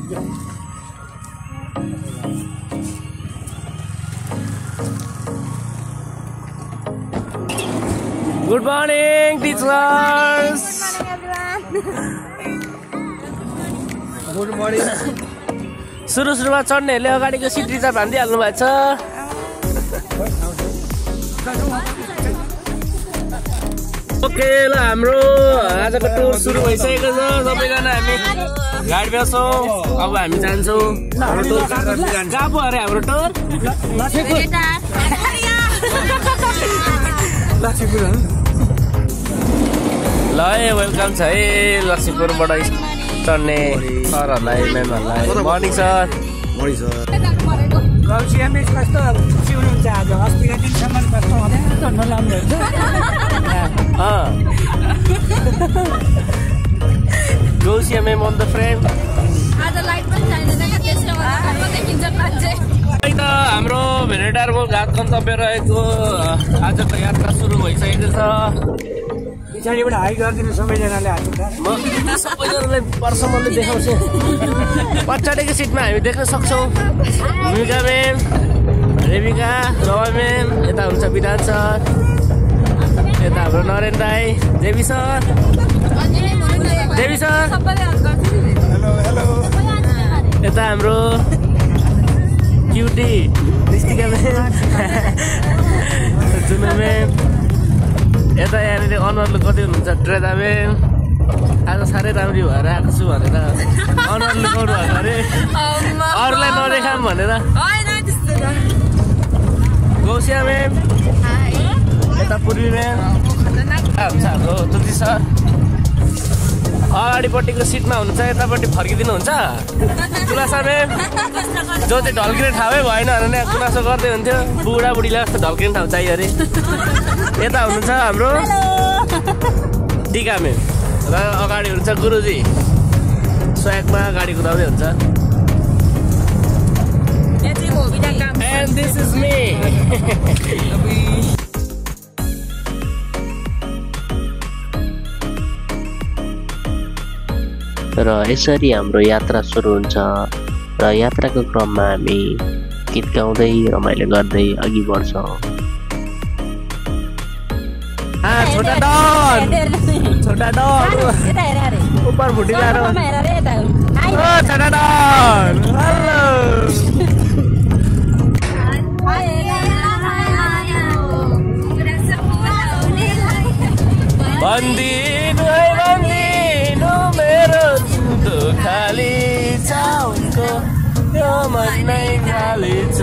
Good morning, teachers. Good morning. सुरुमा चढ्नेहरूले अगाडिको seat reserve हान्दिहाल्नु भएको छ। ओके ल हाम्रो आजको टुर सुरु भइसकेको छ। सबैजना हामी गाडी बेच्छौँ। अब हामी जान्छौँ। कहाँ पो अरे हाम्रो टुर? ल वेलकम छ है लक्ष्मीपुरबाट चढ्ने सरहरूलाई म्यामहरूलाई। Morning sir. Morning sir. गौसियामा कस्तो खुसी हुनुहुन्छ आज? अस्तिको दिनसम्म कस्तो नलाम्रो हुन्छ। Gausiya ma'am on the friend. आज लाइट पनि छैन क्या, त्यसले गर्दा घरमा देखिन्छ मान्छे। त हाम्रो भेनेटारको घाट गन्तव्य रहेको आजको यात्रा सुरु भइसकेको छ। पछाडिबाट हाई गरिदिनु सबैजनाले हात उठाएर। म सबैजनालाई पर्सनल्ली देखाउँछु। पछाडिको सिटमा हामी देख्न सक्छौँ भूमिका म्याम, रेबिका, रवा म्याम, यता हुन्छ विधान सर, यता हाम्रो नरेन दाई, देवी सर, देवी सर, यता हाम्रो क्युटी रिस्तिका म्याम, जुनु म्याम, यता यहाँनिर अनुहारले कति हुनुहुन्छ ट्रेदा म्याम। आज साह्रै राम्री भएर आएको छु भनेर अनुहार लुकाउनु भएको अरे, अरूलाई नदेखाम भनेर। गौसिया म्याम, यता पूर्वी म्याम, हुन्छ हाम्रो तुलसी सर। अगाडिपट्टिको सिटमा हुनुहुन्छ, यतापट्टि फर्किदिनुहुन्छ तुलासा म्याम। जो चाहिँ ढल्किने ठाउँै भएन भने गुनासो गर्दै हुन्थ्यो। बुढाबुढीलाई जस्तो ढल्किने ठाउँ चाहियो अरे। यता हुनुहुन्छ हाम्रो टिका म्याम र अगाडि हुन्छ गुरुजी स्वयकमा गाडी कुदाउँदै हुन्छ। And this is me. र यसरी हाम्रो यात्रा सुरु हुन्छ र यात्राको क्रममा हामी गीत गाउँदै रमाइलो गर्दै अघि बढ्छौँ। छोटा डन, छोटा डन ऊपर फुटिला रो। छोटा डन हेलो बन्दिनु है बन्दिनु मेरो जिन्दो खाली छ उनको यो मन नै खाली छ।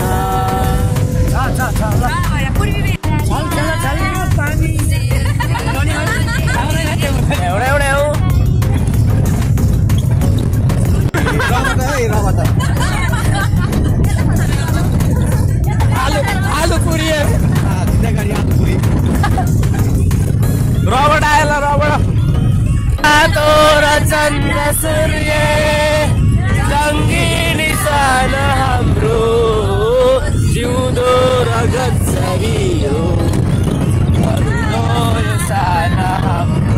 एउटा एउटा हो आलु पुरी रबर्ट आयो ल रबर्ट। तोर चन्द्र सूर्य रङ्गी सान हाम्रो जिउँदो रगत छरियो सान हाम्रो।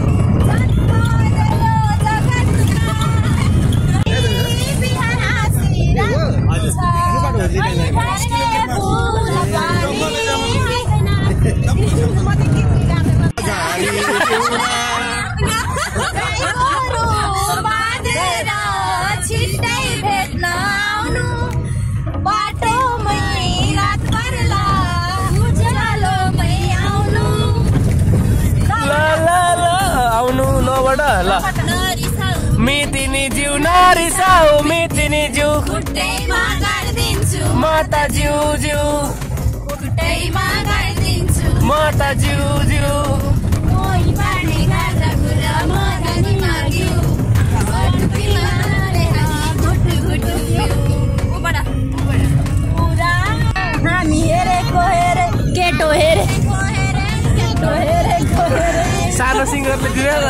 मितिनी जिउ नरिसाऊ मितिनी जिउ खुट्टैमा गाड्दिन्छु म त जिउ जिउ खुट्टैमा गाड्दिन्छु म त जिउ जिउ मोही पार्ने गाजा कुरा म धनी माग्यौ घटुकीमा रेहा घुटु घुटु उबडा पुरा हामी हेरेको हेरे केटो हेरे केटो हेरेको हेरे सानो सिङ्गरले दिएर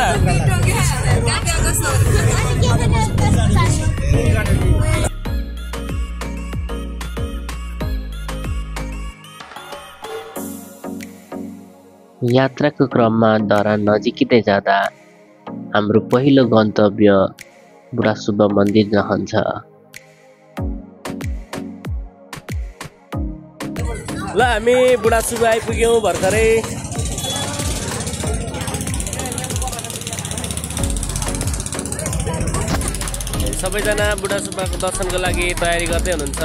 यात्राको क्रममा धरान नजिकिँदै जाँदा हाम्रो पहिलो गन्तव्य बुढासुब्बा मन्दिर रहन्छ। ल हामी बुढासुब्बा आइपुग्यौँ भर्खरै। सबैजना बुढासुब्बाको दर्शनको लागि तयारी गर्दै हुनुहुन्छ।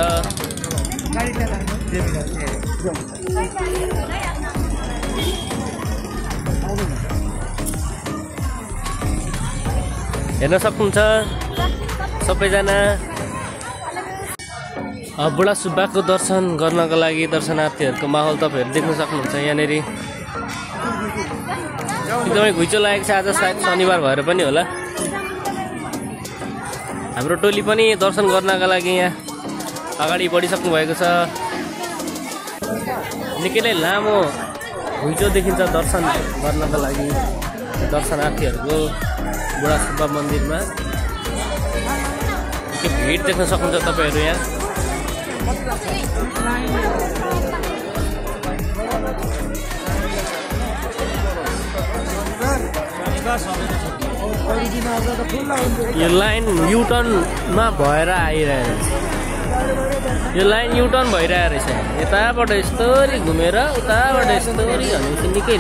हेर्न सक्नुहुन्छ सबैजना बुढासुब्बाको दर्शन गर्नको लागि दर्शनार्थीहरूको माहौल तपाईँहरू देख्न सक्नुहुन्छ। यहाँनिर एकदमै घुइँचो लागेको छ। आज सायद शनिबार भएर पनि होला। हाम्रो टोली पनि दर्शन गर्नका लागि यहाँ अगाडि बढिसक्नु भएको छ। निकै नै लामो घुइँचो देखिन्छ दर्शन गर्नका लागि दर्शनार्थीहरूको बुढासुब्बा मन्दिरमा। निकै भिड देख्न सक्नुहुन्छ तपाईँहरू यहाँ। यो लाइन युटर्नमा भएर आइरहेको छ। यो लाइन युटर्न भइरहेको रहेछ। यताबाट यस्तोरी घुमेर उताबाट यस्तोरी भनेपछि निकै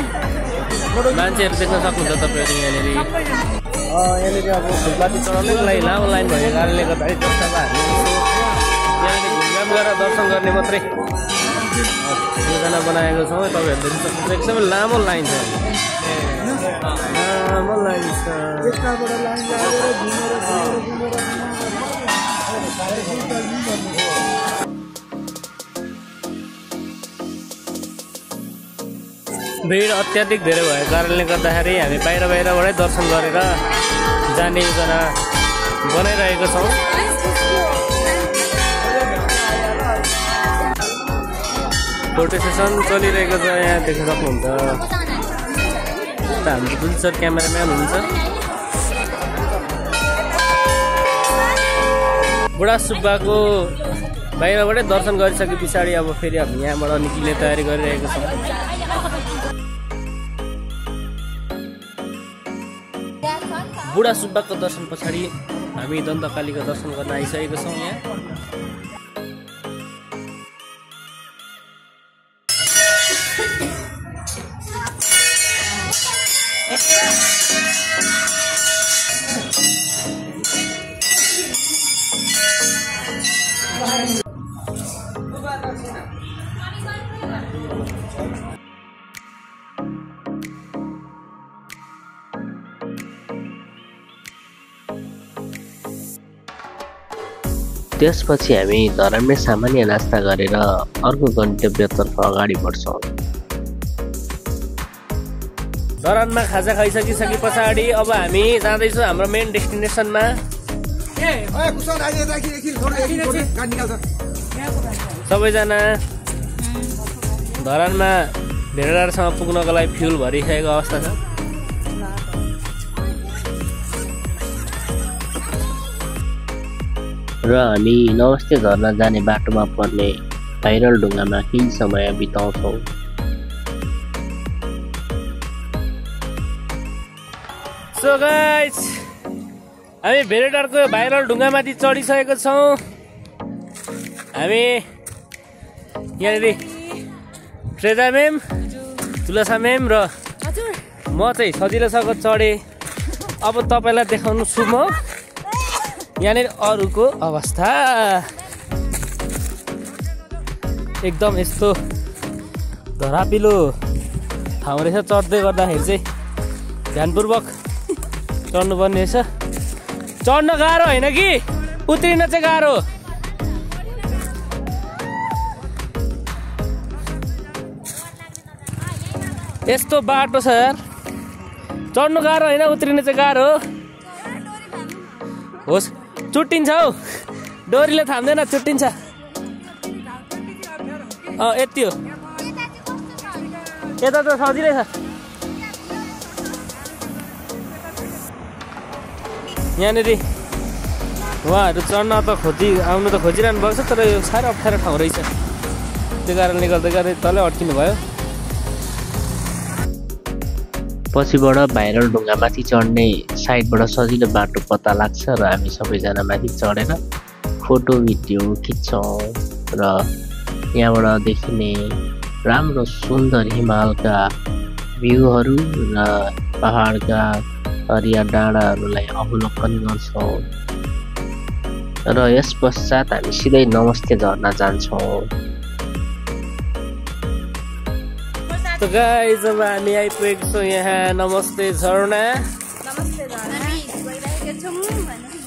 मान्छेहरू देख्न सक्नुहुन्छ तपाईँहरू यहाँनिर। यहाँनिर अब फुलपाती चढाउनको लागि लामो लाइन भएको कारणले गर्दाखेरि जस्तो अब हामी यहाँनिर घुमघाम गरेर दर्शन गर्ने मात्रै योजना बनाएको छौँ। तपाईँहरू देख्न सक्नुहुन्छ एकदमै लामो लाइन छ। लामो लाइन छ। भिड अत्याधिक धेरै भएको कारणले गर्दाखेरि हामी बाहिरबाटै दर्शन गरेर जाने योजना बनाइरहेको छौँ। फोटो सेसन चलिरहेको छ। यहाँ देख्न सक्नुहुन्छ हाम्रो दुलसर क्यामेराम्यान हुनुहुन्छ। बुढासुब्बाको बाहिरबाटै दर्शन गरिसके पछाडि अब फेरि हामी यहाँबाट निक्लिने तयारी गरिरहेको छौँ। बुढासुब्बाको दर्शन पछाडि हामी दन्तकालीको दर्शन गर्न आइसकेको छौँ यहाँ। त्यसपछि हामी धरानमै सामान्य नास्ता गरेर अर्को गन्तव्यतर्फ अगाडि बढ्छौँ। धरानमा खाजा खाइसकिसके पछाडि अब हामी जाँदैछौँ हाम्रो मेन डेस्टिनेसनमा। सबैजना धरानमा भेडारसम्म पुग्नको लागि फ्युल भरिसकेको अवस्था छ। र हामी नमस्ते झरना जाने बाटोमा पर्ने भाइरल ढुङ्गामा केही समय बिताउँछौँ। सो गाइस हामी भेरेटारको भाइरल ढुङ्गामाथि चढिसकेको छौँ। हामी यहाँनिर ट्रेजा म्याम, तुलसा म्याम र म चाहिँ सजिलोसँग चढेँ। अब तपाईँलाई देखाउनु छु म यहाँनिर अरूको अवस्था। एकदम यस्तो धरापिलो ठाउँ रहेछ। चढ्दै गर्दाखेरि चाहिँ ध्यानपूर्वक चढ्नुपर्ने रहेछ। चढ्न गाह्रो होइन कि उत्रिन चाहिँ गाह्रो। यस्तो बाटो छ यार। चढ्नु गाह्रो होइन, उत्रिन चाहिँ गाह्रो। होस् चुट्टिन्छ हौ, डोरीले थाम्दैन, चुट्टिन्छ। यति हो। यता त सजिलै छ। यहाँनिर उहाँहरू चढ्न त आउनु त खोजिरहनु भएको छ, तर यो साह्रै अप्ठ्यारो ठाउँ रहेछ। त्यो कारणले गर्दाखेरि तलै अड्किनु भयो। पछिबाट भाइरल ढुङ्गामाथि चढ्ने साइडबाट सजिलो बाटो पत्ता लाग्छ र हामी सबैजना माथि चढेर फोटो भिडियो खिच्छौँ र यहाँबाट देखिने राम्रो सुन्दर हिमालका भ्यूहरू र पहाडका हरिया डाँडाहरूलाई अवलोकन गर्छौँ र यस पश्चात हामी सिधै नमस्ते झरना जान्छौँ। तो गाइस अब हामी आइपुगेको छौँ यहाँ नमस्ते झरना।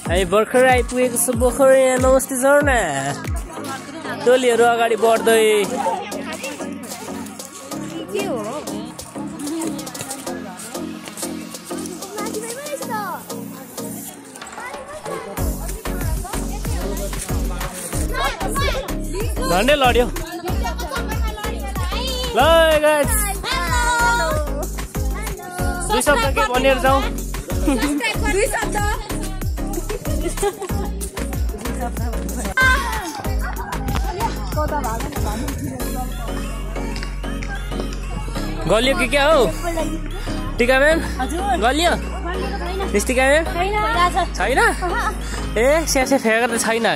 हामी भर्खर आइपुगेको छौँ भर्खर यहाँ नमस्ते झरना। टोलीहरू अगाडि बढ्दै झन्डै लड्यो। ल गाइस दुई शब्द के भनेर जाउँ। गलियो कि क्या हो टिका म्याम? गलियो टिका म्याम? छैन ए स्यासे फेका त छैन।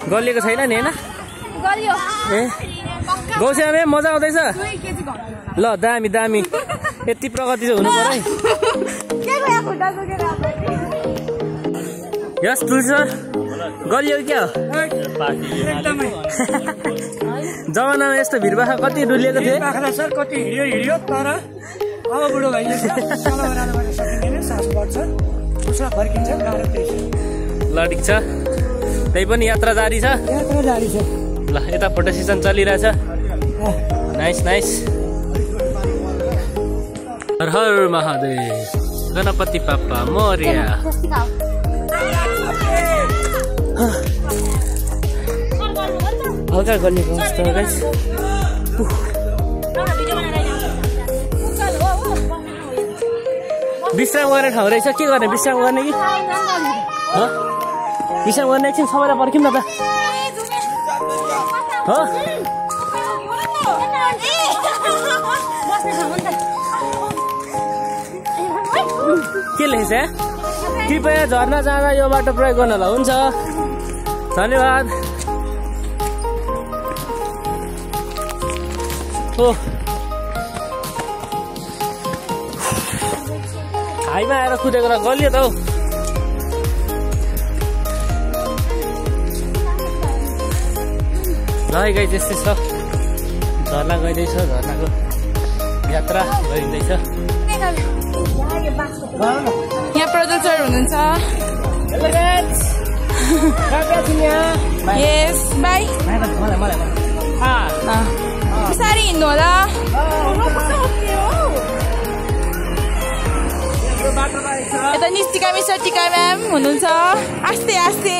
गलिएको छैन नि होइन? ए गौसिया म्याम मजा आउँदैछ? ल दामी दामी यति प्रगति चाहिँ हुनु पर्यो है। यस तुलसी सर गलियो क्या हो? जमानामा यस्तो भिडभाड कति डुलिएको थियो सर, कति हिँड्यो तर अब बुढो भइसक्यो। सास बढ्छ उसमा फर्किन्छ गाह्रो त्यही ल ठिक छ। त्यही पनि यात्रा जारी छ। ल यता फोटो सेसन चलिरहेछ। Nice nice. हर हर महादेव गणपति बाप्पा मोरया। हल्का गलिएको अवस्था हो गाइस। विश्राम गर्ने ठाउँ रहेछ। के गर्ने विश्राम गर्ने कि विश्राम गर्ने एकछिन सबैलाई पर्ख्यौँ न त। के लेखेछ? कृपया झर्ना जाँदा यो बाटो प्रयोग गर्न होला। हुन्छ धन्यवाद। हो हाईमा आएर कुदेको र गलियो त हौ। ल गाइस यस्तै छ। झर्ना गइँदैछ। झर्नाको यात्रा गरिँदैछ। यहाँ प्रज्वल सर हुनुहुन्छ। यस बाई बिस्तारै हिँड्नु होला। यता निस्टिका मिस्टर टिका म्याम हुनुहुन्छ। आस्ते आस्ते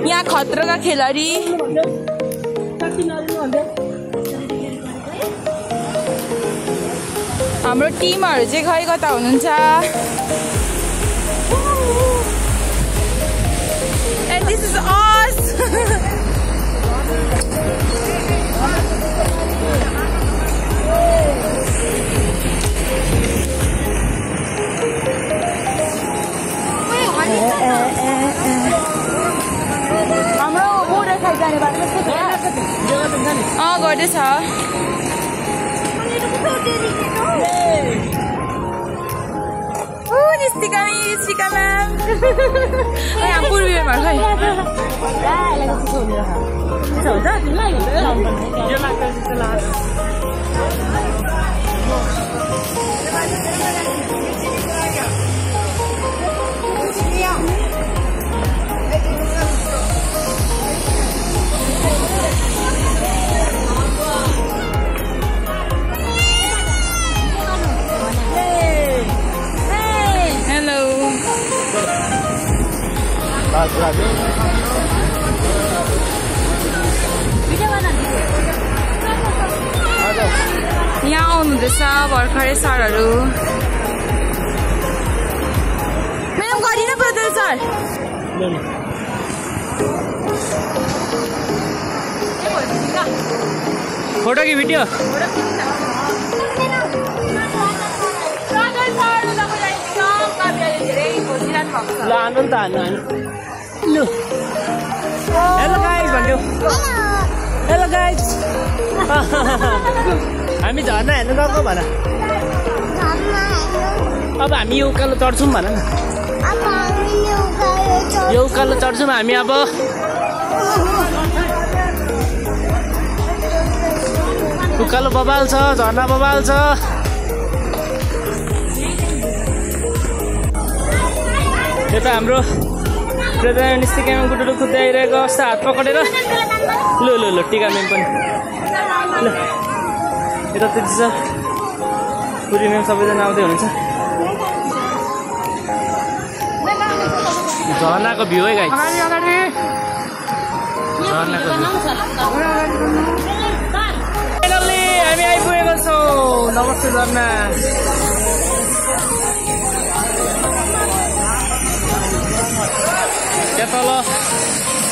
यहाँ खतरोका खेलाडी हाम्रो टिमहरू चाहिँ खै कता हुनुहुन्छ? And this is us. हाम्रो बोर्डर साइड जाने बाटो गर्दैछ। निस्टिका म्याम यहाँ पूर्वीमा खै यहाँ आउनुहुँदैछ भर्खरै सरहरू। म्याडम गरिन प्रज्वल सर। फोटो कि भिडियो? प्रज्वल सर ल हान्नु नि त हान्नु लु हेलो गाइस भन्यो हेलो गाइस हामी झर्ना हेर्नु गएको भन अब हामी यो उकालो चढ्छौँ भन न यो उकालो चढ्छौँ हामी अब उकालो बबाल छ झर्ना बबाल छ यता हाम्रो प्रेजन निस्तिकामा गुटुरु कुद्दै आइरहेको अवस्था हात पक्रेर लु लु लु टिका मेम पनि ल यता त्यति छ पुरी मेम सबैजना आउँदै हुनुहुन्छ झर्नाको भ्यू है गाइस झर्नाको भ्यू फाइनल्ली हामी आइपुगेको छौँ नमस्ते झर्ना त्यहाँ तल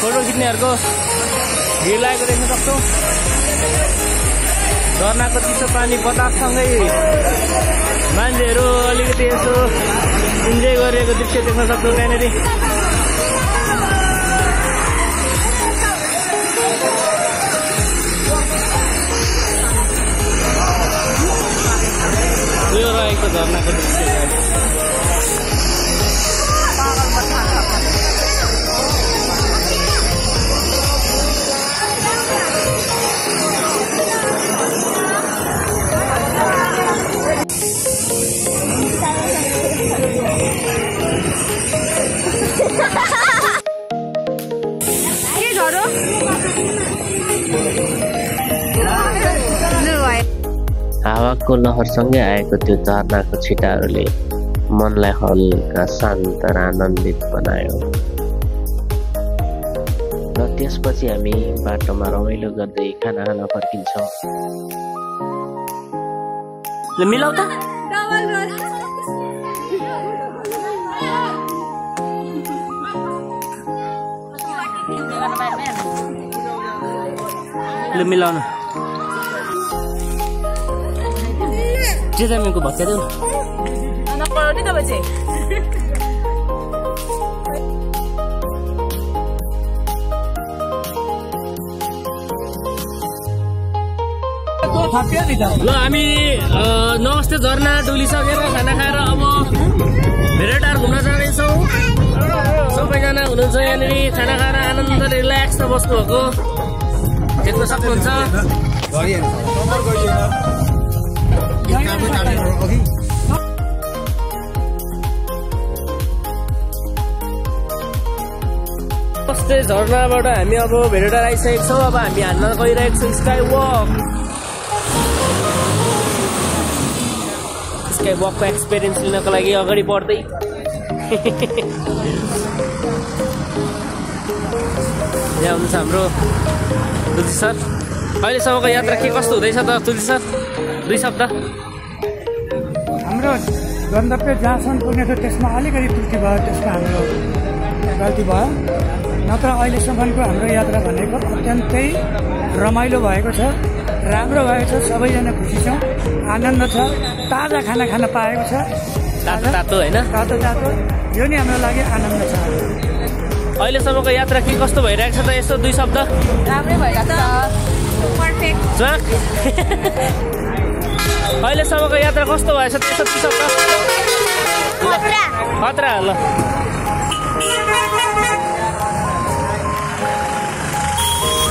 फोटो खिच्नेहरूको भिड लागेको देख्न सक्छौँ झर्नाको चिसो पानी बताससँगै मान्छेहरू अलिकति यसो इन्जोय गरेको दृश्य देख्न सक्छौँ त्यहाँनिर यो रहेको झर्नाको दृश्य हावाको लहरसँगै आएको त्यो झर्नाको छिटाहरूले मनलाई हल्का शान्त र आनन्दित बनायो र त्यसपछि हामी बाटोमा रमाइलो गर्दै खाना खान फर्किन्छौँ मिलाउ त ल मिलाउन जेजामिनको भत्या देऊ न पढाउने तपाईँ चाहिँ ल हामी नमस्ते झर्ना डुलिसकेर खाना खाएर अब भेरेटार घुम्न जाँदैछौँ सबैजना हुनुहुन्छ यहाँनिर खाना खाएर आनन्द रिल्याक्स बस्नु भएको देख्न सक्नुहुन्छ नमस्ते झर्नाबाट हामी अब भेरेटार आइसकेको छौँ अब हामी हान्न गइरहेको छौँ स्काई वकको एक्सपिरियन्स लिनको लागि अगाडि बढ्दै यहाँ हुनुहुन्छ हाम्रो तुलसी सर अहिलेसम्मको यात्रा के कस्तो हुँदैछ त तुलसी सर 2 शब्द हाम्रो गन्तव्य जहाँसम्म पुग्ने थियो त्यसमा अलिकति त्रुटि भयो त्यसमा हाम्रो गल्ती भयो नत्र अहिलेसम्मको हाम्रो यात्रा भनेको अत्यन्तै रमाइलो भएको छ राम्रो भएको छ सबैजना खुसी छौँ आनन्द छ ताजा खाना खान पाएको छ तातो तातो होइन तातो तातो यो नि हाम्रो लागि आनन्द छ अहिलेसम्मको यात्रा के कस्तो भइरहेको छ त यसो 2 शब्द राम्रै भइरहेको छ पर्फेक्ट अहिलेसम्मको यात्रा कस्तो भएछ त्यसो 2 शब्द खतरा ल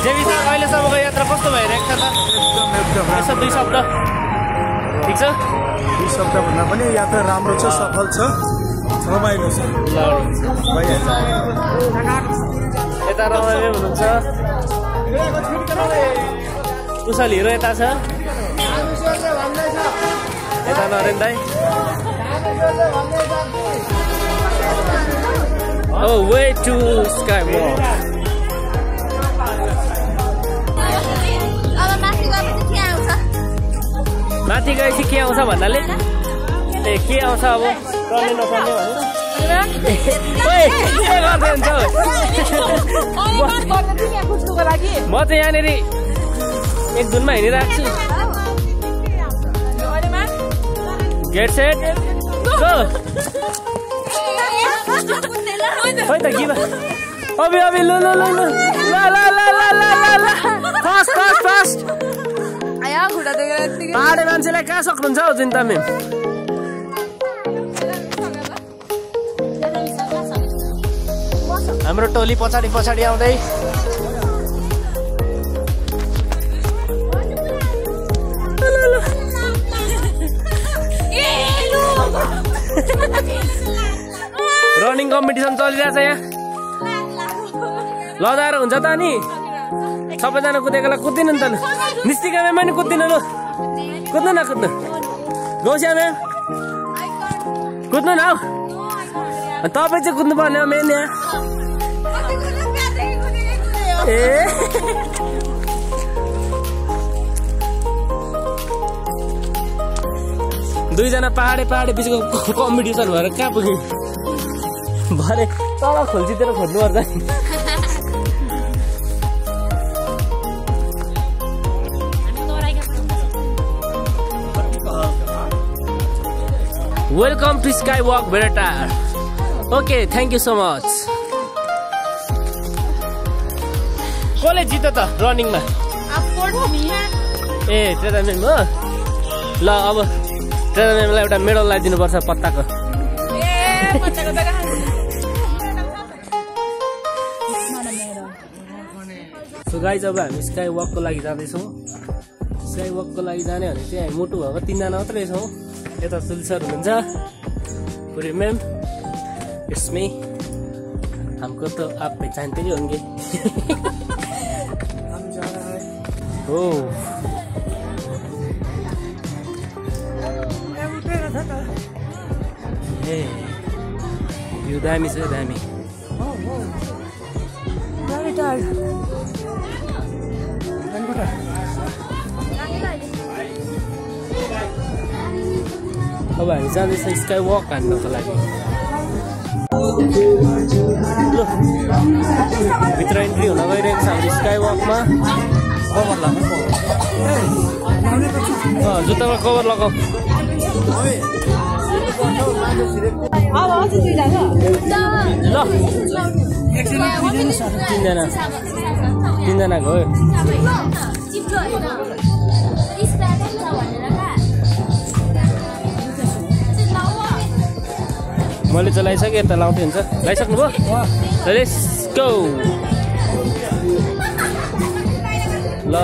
जेबी सर अहिलेसम्मको यात्रा कस्तो भइरहेको छ त यसो 2 शब्द ठिक छ 2 शब्द भन्दा पनि यात्रा राम्रो छ सफल छ रमाइलो छ यता रमाइलो हुनुहुन्छ कुशल हिरो यता छ यता नरेन दाई Oh, way to Skywalk. माथि गएपछि के आउँछ भन्नाले ए के आउँछ अब पर्ने नपर्ने म चाहिँ यहाँनिर एक धुनमा हिँडिरहेको छु गेट सेट गो खै त गिभ अबे अबे ल ल ल ल ल ल ल ल ल फास्ट फास्ट फास्ट आया खुट्टा देखेर यतिकै पाहाडे मान्छेलाई कहाँ सक्नुहुन्छ हौ जिन्ता मेम हाम्रो टोली पछाडि पछाडि आउँदै रनिङ कम्पिटिसन चलिरहेछ यहाँ लदाएर हुन्छ त नि सबैजना कुदेकोलाई कुद्दिनु नि त निस्तिका मेम पनि कुद्दिनु ल कुद्नु न कुद्नु गौसिया मेम कुद्नु न हौ तपाईँ चाहिँ कुद्नु पर्ने हो मेन यहाँ ए दुईजना पहाडे बिचको कम्पिटिसन भएर कहाँ पुग्यो भरे तल खोल्चितिर खोज्नु पर्छ वेलकम टु स्काई वक बेटार okay thank you so much कसले जित्यो त रनिङमा ए त्रेता मेम हो ल अब त्रेता मेमलाई एउटा मेडल लगाइदिनुपर्छ पत्ताको सो गाइज अब हामी स्काई वकको लागि जाँदैछौँ स्काई वकको लागि जाने भने चाहिँ हामी मोटो भएको 3 जना मात्रै छौँ यता सुल सर हुनुहुन्छ पुरी मैम इसमें हमको तो आप पहचानते ही होंगे हम जा रहा है ओह यो दामी छ दामी अब हामी जाँदैछ स्काई वक हान्नको लागि भित्र इन्ट्री हुन गइरहेको छ हामी स्काई वकमा कभर लगाउनु जुत्तामा कभर लगाऊ ल 3 जनाको हो मैले चाहिँ लगाइसकेँ यता लाउँदै हुन्छ लगाइसक्नु भयो लेट्स गो ल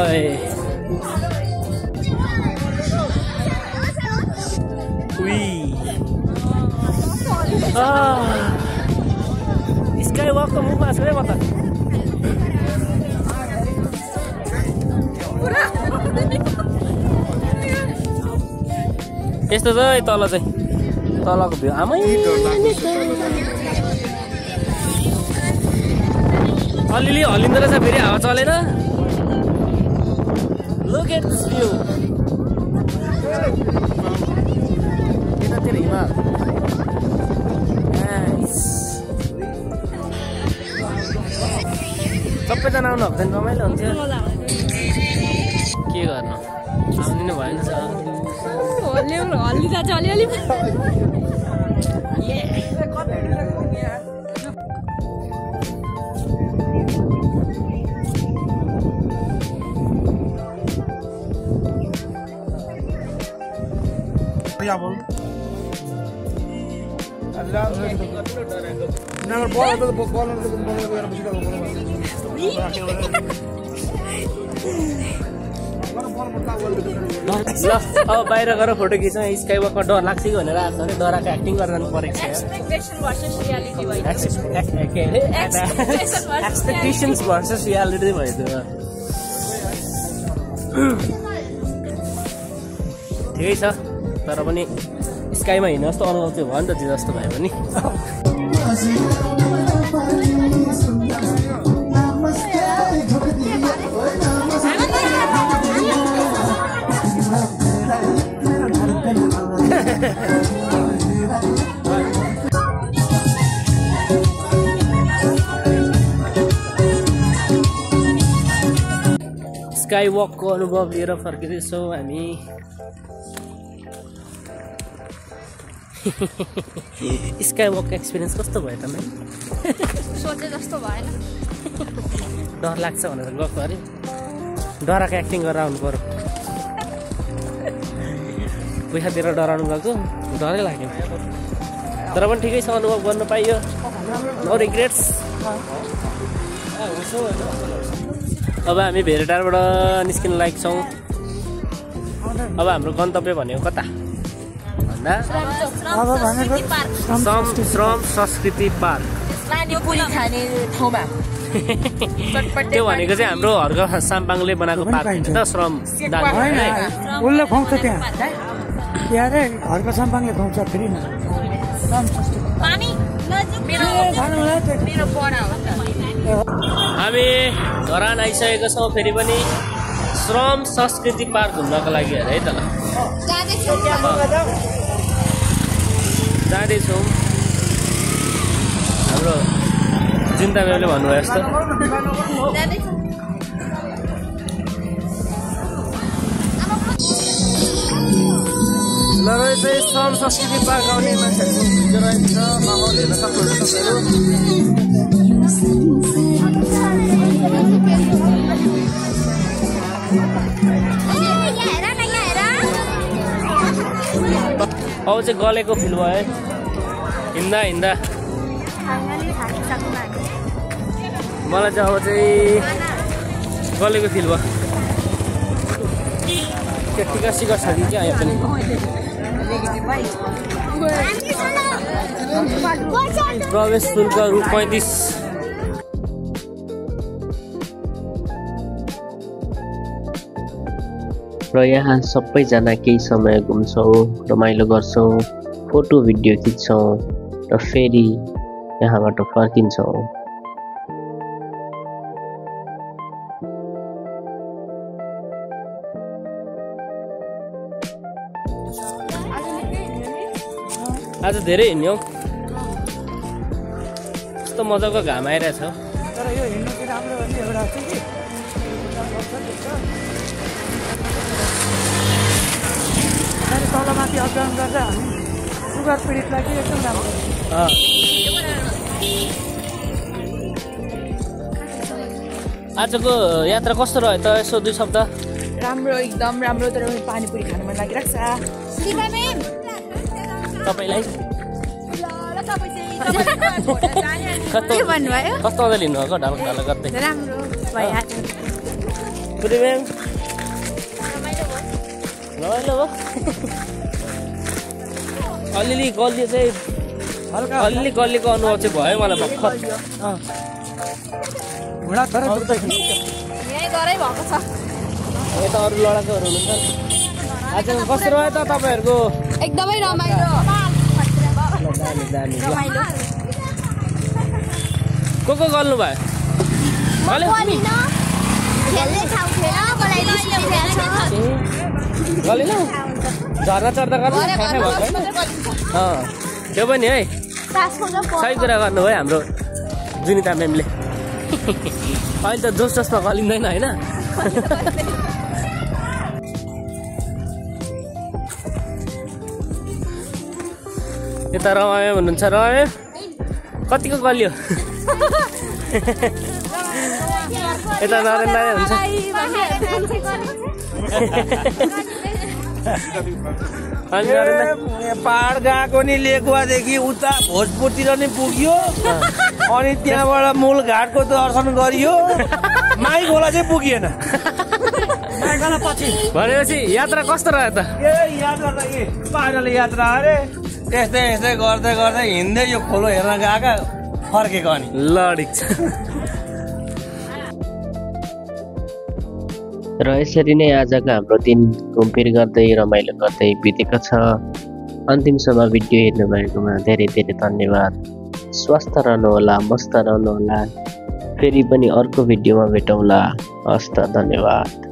स्काई वकको मुखमा छ है म त यस्तो छ है तल चाहिँ तलको भ्यू आमै अलिअलि हल्लिँदो रहेछ फेरि हावा चलेन लुक एट दिस भ्यू यतातिर हिमाल सबैजना आउनु भएको रमाइलो हुन्थ्यो के गर्नु आउनु भएन अब बाहिर गएर फोटो खिच्नु स्काई वकमा डर लाग्छ कि भनेर आएको अरे डराको एक्टिङ गरेर परेको छ एक्सपेक्टेसन्स भर्सेस रियालिटी भयो त ठिकै छ तर पनि स्काईमा हिँड्नु जस्तो अनुभव चाहिँ भयो नि त जे जस्तो भए पनि स्काई वकको अनुभव लिएर फर्किँदैछौँ हामी स्काई वकको एक्सपिरियन्स कस्तो भयो त सोचे जस्तो भएन डर लाग्छ भनेर गएको अरे डराएको एक्टिङ गरेर आउनु पर्यो पैसा दिएर डराउनु गएको डरै लाग्यो तर पनि ठिकै छ अनुभव गर्नु पाइयो नो रिग्रेट्स अब हामी भेरेटारबाट निस्किन लायक छौँ अब हाम्रो गन्तव्य भनेको कता भन्दा श्रम संस्कृति पार्क त्यो भनेको चाहिँ हाम्रो हर्क साम्पाङले बनाएको पार्क हुन्छ त श्रम उसले खुवाउँछ त्यहाँ अरे घरको साम्पाङले खुवाउँछ फेरि हामी धरान आइसकेको छौँ फेरि पनि श्रम संस्कृति पार्क घुम्नको लागि है त ल जाँदैछौँ हाम्रो चिन्ता म्यामले भन्नुभयो जस्तो ल रहेछ श्रम संस्कृति पार्क आउने मान्छेहरूको भिडियो रहेछ माहौल हेर्न सक्नुहुन्छ अब चाहिँ गलेको फिल भयो हिँड्दा हिँड्दा मलाई चाहिँ अब चाहिँ गलेको फिल भयो टिका सिका छ कि क्या यहाँ पनि प्रवेश शुल्क रु 35 र यहाँ सबैजना केही समय घुम्छौँ रमाइलो गर्छौँ फोटो भिडियो खिच्छौँ र फेरि यहाँबाट फर्किन्छौँ आज धेरै हिँड्यौँ कस्तो मजाको घाम आइरहेछ तर यो हिँड्नु चाहिँ राम्रो हो नि एउटा चाहिँ कि तलमाथि अपडाउन गर्दा हामी सुगर पीडितलाई चाहिँ एकदम राम्रो आजको यात्रा कस्तो रह्यो त यसो 2 शब्द राम्रो एकदम राम्रो तर पानीपुरी खानु मन लागिरहेको छ तपाईँलाई के भन्नुभयो कस्तो मजा लिनुभएको ढालक ढालक गर्दै राम्रो भइहाल्यो पुरी म्याम रमाइलो भयो अलिअलि गल्ली चाहिँ अलिअलि गल्लीको अनुभव चाहिँ भयो मलाई भर्खर घुँडा तर यहीँ डरै भएको छ यता अरू लडाकुहरू हुनुहुन्छ आज कस्तो रह्यो त तपाईँहरूको एकदमै रमाइलो रमाइलो को गर्नु भयो खेल्ने ठाउँ थिएन मलाई गलेन झर्ना चढ्दा गर्नु खासै भएको होइन त्यो पनि है सही कुरा गर्नु है हाम्रो जुनिता म्यामले अहिले त जोस जोसमा गलिँदैन होइन यता रमायो भन्नुहुन्छ रमायो कतिको गलियो यता नरेन्द्र हुन्छ पहाड गएको नि लेकुवादेखि उता भोजपुरतिर नि पुग्यो अनि त्यहाँबाट मूल घाटको दर्शन गरियो माई खोला चाहिँ पुगिएन भनेपछि यात्रा कस्तो रह्यो त यात्रा त पैदल यात्रा अरे यस्तै यस्तै गर्दै गर्दै हिँड्दै यो खोलो हेर्न गएका फर्केको अनि लडिक छ र यसरी नै आजको हाम्रो दिन घुमफिर गर्दै रमाइलो गर्दै बितेको छ अन्तिमसम्म भिडियो हेर्नुभएकोमा धेरै धेरै धन्यवाद स्वस्थ रहनुहोला मस्त रहनुहोला फेरि पनि अर्को भिडियोमा भेटौँला हस्त धन्यवाद।